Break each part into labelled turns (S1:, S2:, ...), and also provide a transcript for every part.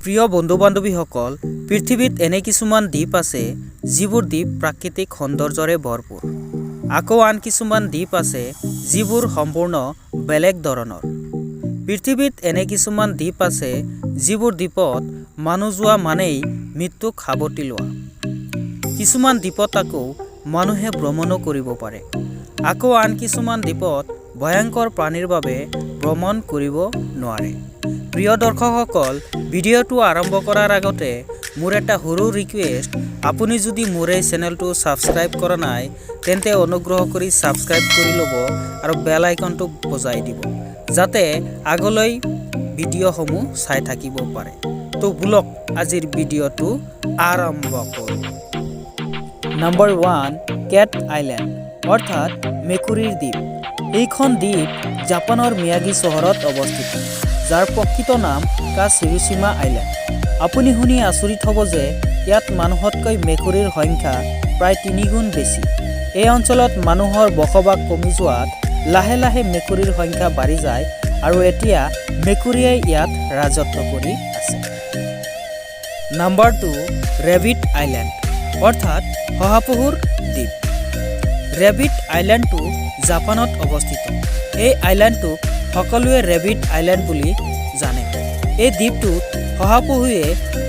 S1: প্ৰিয় বন্ধু বান্ধৱীসকল, পৃথিৱীত এনে কিছুমান দ্বীপ আছে, যিবোৰ দ্বীপ প্ৰাকৃতিক সৌন্দৰ্যৰে ভৰপূৰ। আকৌ আন কিছুমান দ্বীপ আছে, যিবোৰ সম্পূৰ্ণ বেলেগ ধৰণৰ। পৃথিৱীত এনে কিছুমান দ্বীপ আছে, যিবোৰ দ্বীপত মানুহ যোৱা মানেই মৃত্যুক সাৱটি লোৱা। কিছুমান দ্বীপত আকৌ মানুহে ভ্ৰমণো কৰিব পাৰে। আকৌ আন কিছুমান দ্বীপত ভয়ংকৰ প্ৰাণীৰ বাবে ভ্ৰমণ কৰিব নোৱাৰে। প্ৰিয় দৰ্শকসকল, ভিডিঅ'টো আৰম্ভ কৰাৰ আগতে মোৰ এটা সৰু ৰিকুৱেষ্ট, আপুনি যদি মোৰ এই চেনেলটো ছাবস্ক্ৰাইব কৰা নাই, তেন্তে অনুগ্ৰহ কৰি ছাবস্ক্ৰাইব কৰি ল'ব আৰু বেল আইকনটো বজাই দিব, যাতে আগলৈ ভিডিঅ'সমূহ চাই থাকিব পাৰে। তো বোলক, আজিৰ ভিডিঅ'টো আৰম্ভ কৰোঁ। নাম্বাৰ 1, কেট আইলেণ্ড অৰ্থাৎ মেকুৰীৰ দ্বীপ। এইখন দ্বীপ জাপানৰ মিয়াগি চহৰত অৱস্থিত, যাৰ প্ৰকৃত নাম কাচিৰোচিমা আইলেণ্ড। আপুনি শুনি আচৰিত হ'ব যে ইয়াত মানুহতকৈ মেকুৰীৰ সংখ্যা প্ৰায় তিনিগুণ বেছি। এই অঞ্চলত মানুহৰ বসবাস কমি যোৱাত লাহে লাহে মেকুৰীৰ সংখ্যা বাঢ়ি যায় আৰু এতিয়া মেকুৰীয়ে ইয়াত ৰাজত্ব কৰি আছে। নাম্বাৰ 2, ৰেবিট আইলেণ্ড অৰ্থাৎ শহাপহুৰ দ্বীপ। ৰেবিট আইলেণ্ডটো জাপানত অৱস্থিত। এই আইলেণ্ডটোক সকলোৱে ৰেবিট আইলেণ্ড বুলি জানে। এই দ্বীপটোত শহাপহুৱে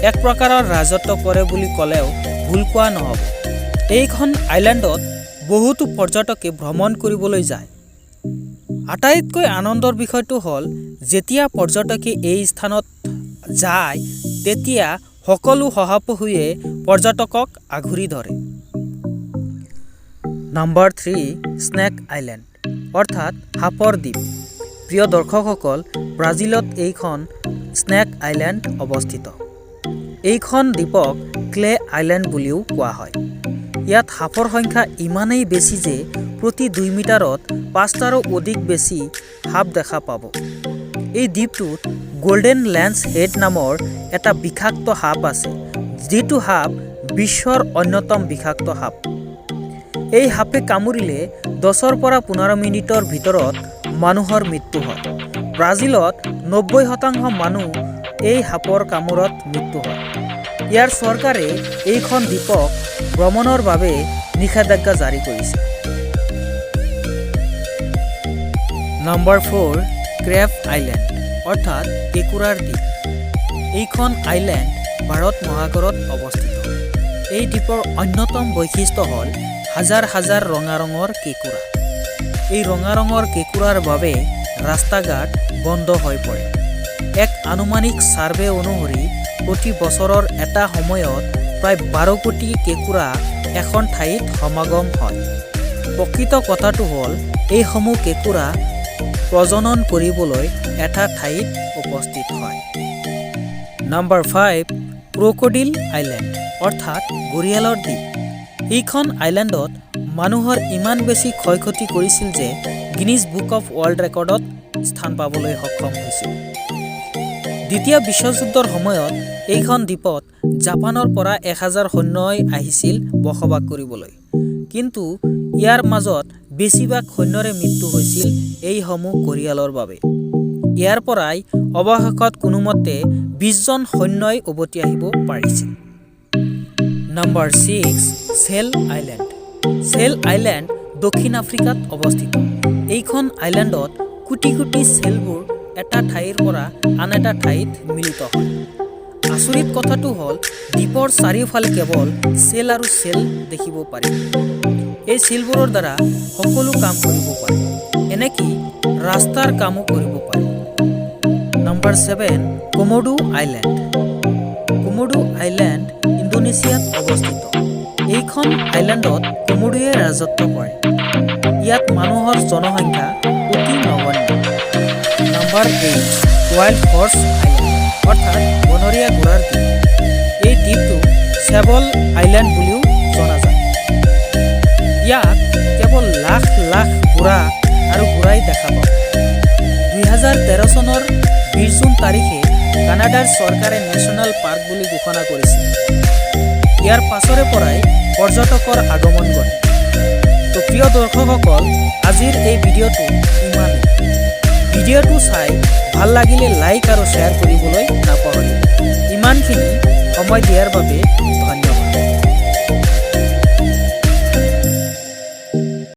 S1: এক প্ৰকাৰৰ ৰাজত্ব কৰে বুলি ক'লেও ভুল কোৱা নহ'ব। এইখন আইলেণ্ডত বহুতো পৰ্যটকে ভ্ৰমণ কৰিবলৈ যায়। আটাইতকৈ আনন্দৰ বিষয়টো হ'ল, যেতিয়া পৰ্যটকে এই স্থানত যায়, তেতিয়া সকলো শহাপহুৱে পৰ্যটকক আগুৰি ধৰে। নাম্বাৰ 3, স্নেক আইলেণ্ড অৰ্থাৎ সাপৰ দ্বীপ। প্ৰিয় দৰ্শকসকল, ব্ৰাজিলত এইখন স্নেক আইলেণ্ড অৱস্থিত। এইখন দ্বীপক ক্লে আইলেণ্ড বুলিও কোৱা হয়। ইয়াত সাপৰ সংখ্যা ইমানেই বেছি যে প্ৰতি 2 মিটাৰত পাঁচটাৰো অধিক বেছি সাপ দেখা পাব। এই দ্বীপটোত গল্ডেন লেন্স হেড নামৰ এটা বিষাক্ত সাপ আছে, যিটো সাপ বিশ্বৰ অন্যতম বিষাক্ত সাপ। এই সাপে কামুৰিলে 10ৰ পৰা 15 মিনিটৰ ভিতৰত মানুহৰ মৃত্যু হয়। ব্ৰাজিলত 90% মানুহ এই সাপৰ কামোৰত মৃত্যু হয়। ইয়াৰ চৰকাৰে এইখন দ্বীপক ভ্ৰমণৰ বাবে নিষেধাজ্ঞা জাৰি কৰিছে। নাম্বাৰ 4, ক্ৰেব আইলেণ্ড অৰ্থাৎ কেঁকোৰাৰ দ্বীপ। এইখন আইলেণ্ড ভাৰত মহাসাগৰত অৱস্থিত। এই দ্বীপৰ অন্যতম বৈশিষ্ট্য হ'ল হাজাৰ হাজাৰ ৰঙা ৰঙৰ কেঁকোৰা। এই ৰঙা ৰঙৰ কেঁকোৰাৰ বাবে ৰাস্তা ঘাট বন্ধ হৈ পৰে। এক আনুমানিক ছাৰ্ভে অনুসৰি প্ৰতি বছৰৰ এটা সময়ত প্ৰায় 12 কোটি কেঁকোৰা এখন ঠাইত সমাগম হয়। প্ৰকৃত কথাটো হ'ল, এইসমূহ কেঁকোৰা প্ৰজনন কৰিবলৈ এটা ঠাইত উপস্থিত হয়। নাম্বাৰ 5, ক্ৰকডিল আইলেণ্ড অৰ্থাৎ ঘৰিয়ালৰ দ্বীপ। এইখন আইলেণ্ডত মানুহৰ ইমান বেছি ক্ষয় ক্ষতি কৰিছিল যে গিনিজ বুক অফ ৱৰ্ল্ড ৰেকৰ্ডত স্থান পাবলৈ সক্ষম হৈছিল। দ্বিতীয় বিশ্বযুদ্ধৰ সময়ত এইখন দ্বীপত জাপানৰ পৰা 1000 সৈন্যই আহিছিল বসবাস কৰিবলৈ। কিন্তু ইয়াৰ মাজত বেছিভাগ সৈন্যৰে মৃত্যু হৈছিল এইসমূহ ঘৰিয়ালৰ বাবে। ইয়াৰ পৰাই অৱশেষত কোনোমতে 20জন সৈন্যই উভতি আহিব পাৰিছিল। Number 6, Seal Island. Seal Island দক্ষিণ আফ্ৰিকাত অৱস্থিত। এইখন আইলেণ্ডত কোটি কোটি চেলবোৰ এটা ঠাইৰ পৰা আন এটা ঠাইত মিলিত হয়। আচৰিত কথাটো হ'ল, দ্বীপৰ চাৰিওফালে কেৱল চেল আৰু চেল দেখিব পাৰি। এই চিলবোৰৰ দ্বাৰা সকলো কাম কৰিব পাৰে, এনেকি ৰাস্তাৰ কামো কৰিব পাৰে। Number 7, Komodo island. Komodo island ইণ্ডোনেছিয়াত অৱস্থিত। এইখন আইলেণ্ডত কমোডোৱে ৰাজত্ব কৰে। ইয়াত মানুহৰ জনসংখ্যা অতি নগণ্য। নাম্বাৰ 8, ৱাইল্ড হৰ্ছ আইলেণ্ড অৰ্থাৎ বনৰীয়া ঘোঁৰাৰ দ্বীপ। এই দ্বীপটো চেবল আইলেণ্ড বুলিও জনা যায়। ইয়াত কেৱল লাখ লাখ ঘোঁৰা আৰু ঘোঁৰাই দেখা পাব। 2013 চনৰ 20 জুন তাৰিখে কানাডাৰ চৰকাৰে নেশ্যনেল পাৰ্ক বুলি ঘোষণা কৰিছিল। ইয়াৰ পাছৰে পৰাই পৰ্যটকৰ আগমন ঘটে। তো প্ৰিয় দৰ্শকসকল, আজিৰ এই ভিডিঅ'টো ইমানেই। ভিডিঅ'টো চাই ভাল লাগিলে লাইক আৰু শ্বেয়াৰ কৰিবলৈ নাপাহৰিব। ইমানতে। ইমানখিনি সময় দিয়াৰ বাবে